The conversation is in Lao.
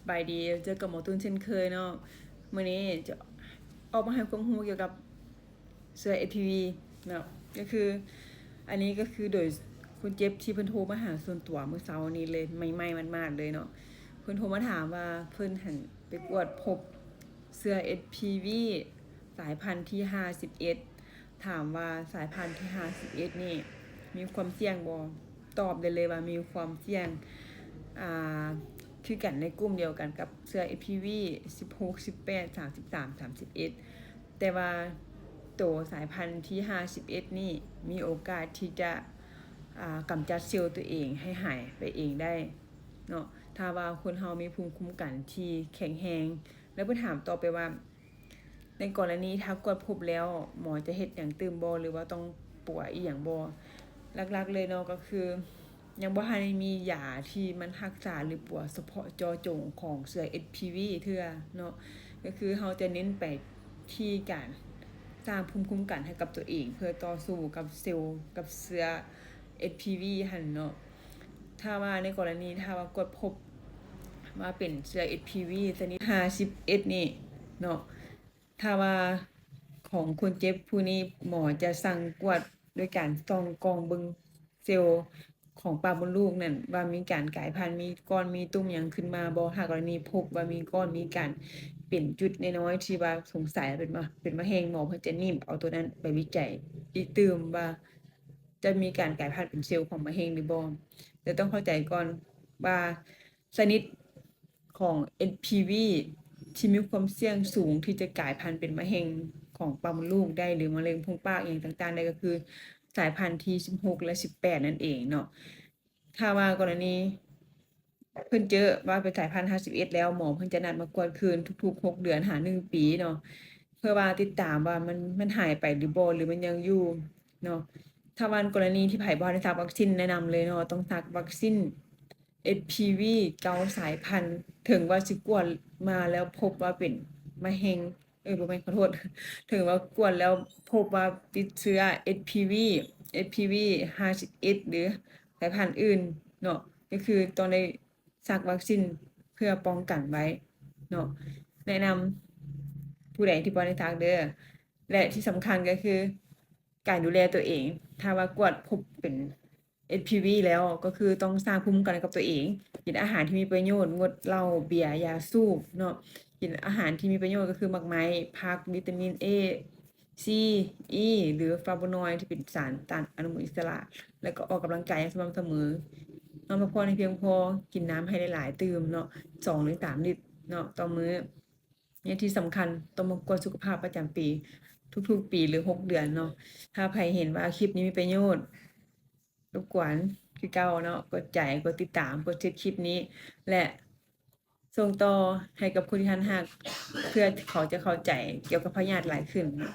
ສະບາຍດີ ເຈີກັບໝໍຕຸ້ນເຊັ່ນເຄີຍເນາະ. ມື້ນີ້ຈະອອກມາໃຫ້ຄວາມຮູ້ກ່ຽວກັບເຊື້ອ ເອັດພີວີ ເນາະ. ກໍຄື ອັນນີ້ກໍຄືໂດຍຄົນເຈັບທີ່ເພິ່ນໂທມາຫາສ່ວນຕົວມື້ເຊົ້ານີ້ເລີຍ ໃໝ່ໆ ໝາດໆ ເລີຍເນາະ. ເພິ່ນໂທມາຖາມວ່າເພິ່ນຫັ້ນໄປກວດພົບເຊື້ອ ເອັດພີວີ ສາຍພັນທີຫ້າສິບເອັດ ຖາມວ່າສາຍພັນທີຫ້າສິບເອັດນີ້ມີຄວາມສ່ຽງບໍ່? ຕອບໄດ້ເລີຍວ່າມີຄວາມສ່ຽງ ອ່າ ຄືກັນໃນກຸ່ມດຽວກັນກັບເຊື້ອ ເອັດພີວີ ສິບຫົກ ສິບແປດ ສາມສິບສາມ ສາມສິບເອັດ ແຕ່ວ່າໂຕສາຍພັນທີຫ້າສິບເອັດນີ້ມີໂອກາດທີ່ຈະ ອ່າ ກຳຈັດເຊວຕົວເອງໃຫ້ຫາຍໄປເອງໄດ້ເນາະ ຖ້າວ່າຄົນເຮົາມີພູມຄຸ້ມກັນທີ່ແຂງແຮງ. ແລ້ວເພິ່ນຖາມຕໍ່ໄປວ່າ ໃນກໍລະນີຖ້າກວດພົບແລ້ວ ໝໍຈະເຮັດຫຍັງຕື່ມບໍ່ ຫຼືວ່າຕ້ອງປົວອີ່ຫຍັງບໍ່? ຫຼັກໆ ເລີຍເນາະ ກໍຄືຍັງບໍ່ທັນໄດ້ມີຢາທີ່ມັນຮັກສາ ຫຼືປົວສະເພາະເຈາະຈົງຂອງເຊື້ອ ເອັດພີວີ ເທື່ອເນາະ. ກໍຄືເຮົາຈະເນັ້ນໄປທີ່ການສ້າງພູມຄຸ້ມກັນໃຫ້ກັບຕົວເອງ ເພື່ອຕໍ່ສູ້ກັບເຊວ ກັບເຊື້ອ ເອັດພີວີ ຫັ້ນເນາະ. ຖ້າວ່າໃນກໍລະນີ ຖ້າວ່າກວດພົບວ່າເປັນເຊື້ອ ເອັດພີວີ ຊະນິດຫ້າສິບເອັດນີ້ເນາະ ຖ້າວ່າຂອງຄົນເຈັບຜູ້ນີ້ ໝໍຈະສັ່ງກວດໂດຍການສ່ອງກ້ອງເບິ່ງເຊວຂອງປາກມົດລູກນັ້ນ ວ່າມີການກາຍພັນ ມີກ້ອນ ມີຕຸ່ມຫຍັງຂຶ້ນມາບໍ່. ຖ້າກໍລະນີພົບວ່າມີກ້ອນ ມີການເປັນຈຸດນ້ອຍໆ ທີ່ວ່າສົງໄສເປັນມະ ເປັນມະເຮັງ ໝໍເພິ່ນຈະໜີບເອົາໂຕນັ້ນໄປວິໄຈອີກຕື່ມວ່າ ຈະມີການກາຍພັນເປັນເຊວຂອງມະເຮັງຫຼືບໍ່. ແຕ່ຕ້ອງເຂົ້າໃຈກ່ອນວ່າຊະນິດຂອງ ເອັດພີວີ ທີ່ມີຄວາມສ່ຽງສູງທີ່ຈະກາຍພັນເປັນມະເຮັງຂອງປາກມົດລູກໄດ້ ຫຼືມະເຮັງໂພງປາກຫຍັງຕ່າງໆໄດ້ ກໍຄືສາຍພັນທີສິບຫົກ ແລະ ສິບແປດ ນັ້ນເອງເນາະ. ຖ້າວ່າກໍລະນີ ເພິ່ນເຈີວ່າເປັນສາຍພັນຫ້າສິບເອັດແລ້ວ ໝໍເພິ່ນຈະນັດມາກວດຄືນທຸກໆ ຫົກເດືອນຫາໜຶ່ງປີເນາະ ເພື່ອວ່າຕິດຕາມວ່າມັນ ມັນຫາຍໄປຫຼືບໍ່ ຫຼືມັນຍັງຢູ່ເນາະ. ຖ້າວ່າກໍລະນີທີ່ໃຜບໍ່ໄດ້ສັກວັກຊິນ ແນະນຳເລີຍເນາະ ຕ້ອງສັກວັກຊິນ ເອັດພີວີ ເກົ້າສາຍພັນ ເຖິງວ່າຊິກວດມາແລ້ວພົບວ່າເປັນມະເຮັງ ເອີ ບໍ່ແມ່ນ ຂໍໂທດ ເຖິງວ່າກວດແລ້ວພົບວ່າຕິດເຊື້ອ ເອັດພີວີ ເອັດພີວີ ຫ້າສິບເອັດ ຫຼືສາຍພັນອື່ນເນາະ ກໍຄືຕ້ອງໄດ້ສັກວັກຊິນເພື່ອປ້ອງກັນໄວ້ເນາະ. ແນະນຳຜູ້ໃດທີ່ບໍ່ໄດ້ສັກເດີ ແລະ ທີ່ສຳຄັນກໍຄືການດູແລຕົວເອງ ຖ້າວ່າກວດພົບເປັນ ເອັດພີວີ ແລ້ວ ກໍຄືຕ້ອງສ້າງພູມຄຸ້ມກັນໃຫ້ກັບຕົວເອງ, ກິນອາຫານທີ່ມີປະໂຫຍດ, ງົດເຫຼົ້າ, ເບຍ, ຢາສູບເນາະ, ກິນອາຫານທີ່ມີປະໂຫຍດ ກໍຄືໝາກໄມ້, ຜັກ, ວິຕາມິນ A, C, E ຫຼື ຟາໂບນອຍ ທີ່ເປັນສານຕ້ານອະນຸມູນອິດສະຫຼະ, ແລ້ວກໍອອກກຳລັງກາຍຢ່າງສະໝ່ຳສະເໝີ, ນອນພັກຜ່ອນໃຫ້ພຽງພໍ, ກິນນ້ຳໃຫ້ຫຼາຍໆຕື່ມເນາະ, ສອງ ຫຼື ສາມລິດເນາະຕໍ່ມື້. ແລະ ທີ່ສຳຄັນຕ້ອງມາກວດສຸຂະພາບປະຈຳປີ ທຸກໆປີ ຫຼື ຫົກເດືອນເນາະ. ຖ້າໃຜເຫັນວ່າຄລິບນີ້ມີປະໂຫຍດ, ລົບກວນຄືເກົ່າເນາະ, ກົດໃຈ, ກົດຕິດຕາມ, ກົດແຊຣ໌ຄລິບນີ້ ແລະ ສົ່ງຕໍ່ໃຫ້ກັບຄົນທີ່ທ່ານຮັກ ເພື່ອເຂົາຈະເຂົ້າໃຈກ່ຽວກັບພະຍາດຫຼາຍຂຶ້ນເນາະ.